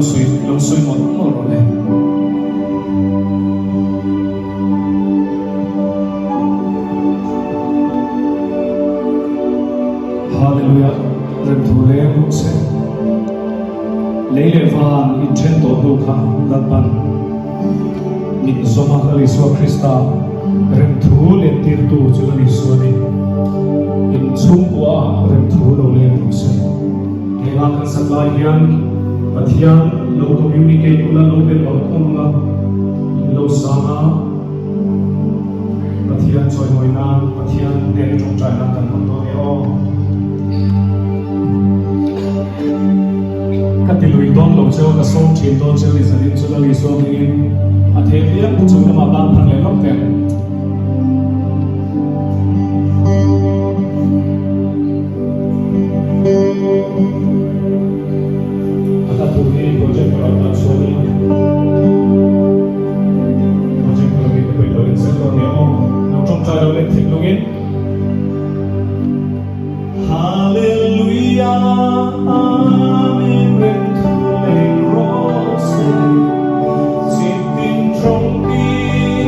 sawi lo sawi mawlh mawlh rawh le. Hallelujah Remthu leng rawh se. Lei leh van inthen tawh hnu kha Lalpan min zawm a, Lal Isua Krista remthu lentirtu chu Lal Isua a ni. In chhungkua ah remthu lo leng rawh se. He hla kan sak lai hian Pathian lo communicate ula, lo be bawlh khawm ula, in lo sang a, Pathian chawimawi nan, Pathian hnena tawngtai nan kan hmang dawn e aw. Ka ti lui dawn lo cheu, ka sawm thin dawn cheu ni zanin chu Lali Suam hmingin a thei viau chung lamah ban phar leh lawk teh. A hla thu hi projector ah tan chuanin projector mi te pawhin lo en zel dawn nia aw. Lo tawngtai lo leh thinlungin. Hallelujah Amen reng thu leng rawh se Chitin tawngpi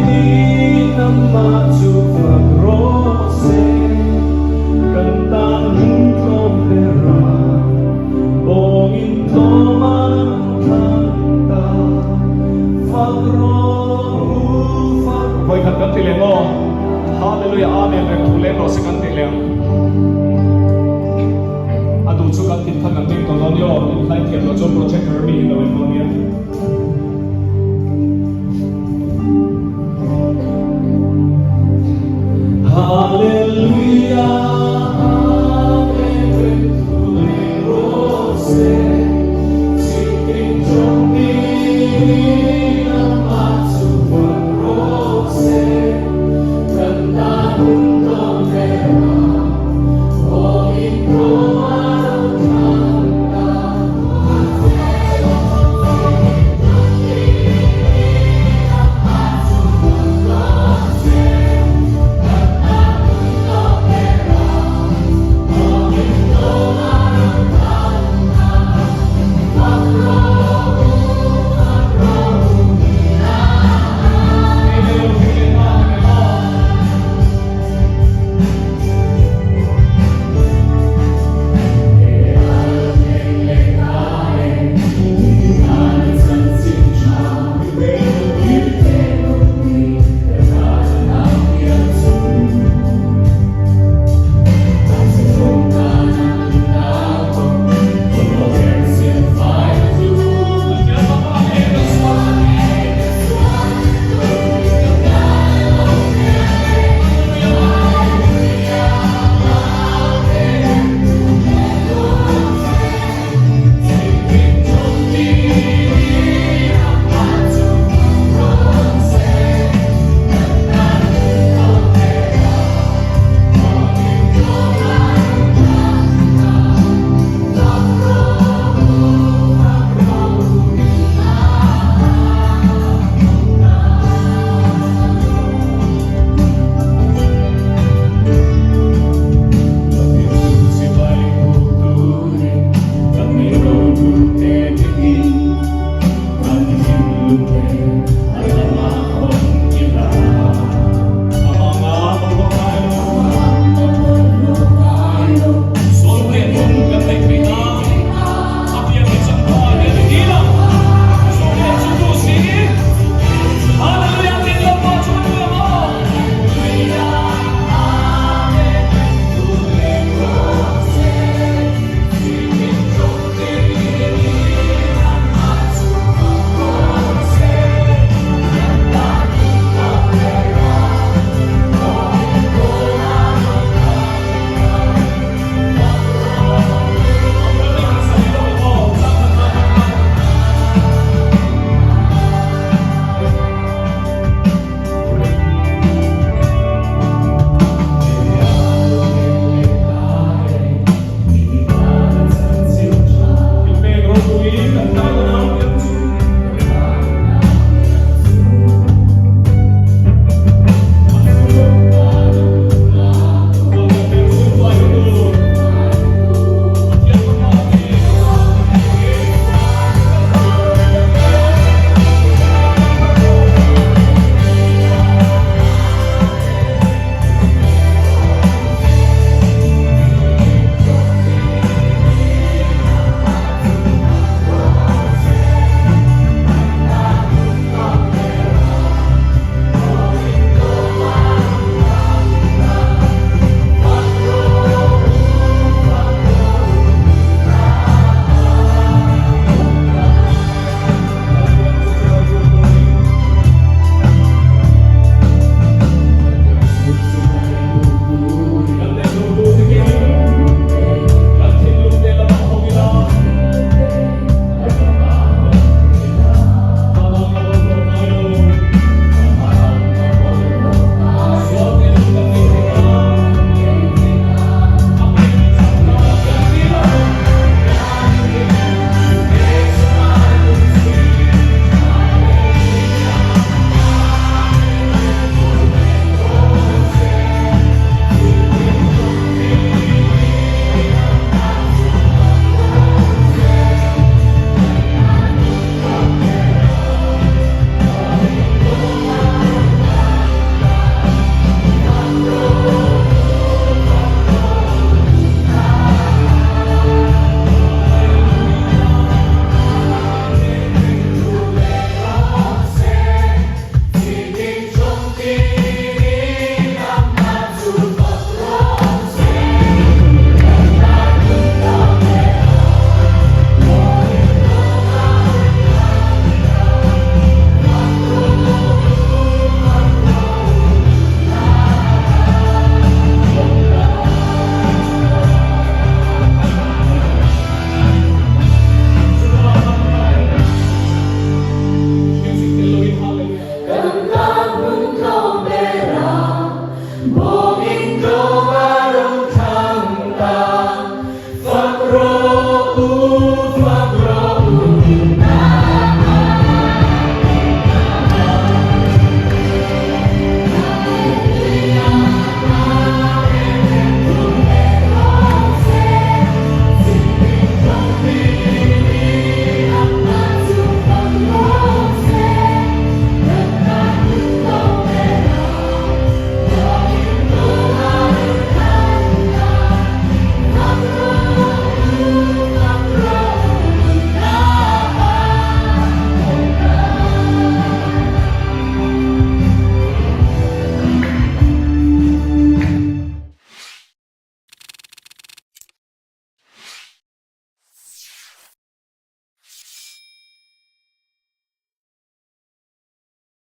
ni nangmah chu fak rawh se Kan tan hmun tlawm ber a bawngin tlawm an thlang ta Fak rawh u fak Vawikhat kan ti leh maw? Hallelujah Amen reng thu leng rawh se kan tih leh ang. A duh chu kan tih kha kan keng tawh dawn nia aw, in hlai thiam loh chuan projector mi in lo en dawn nia.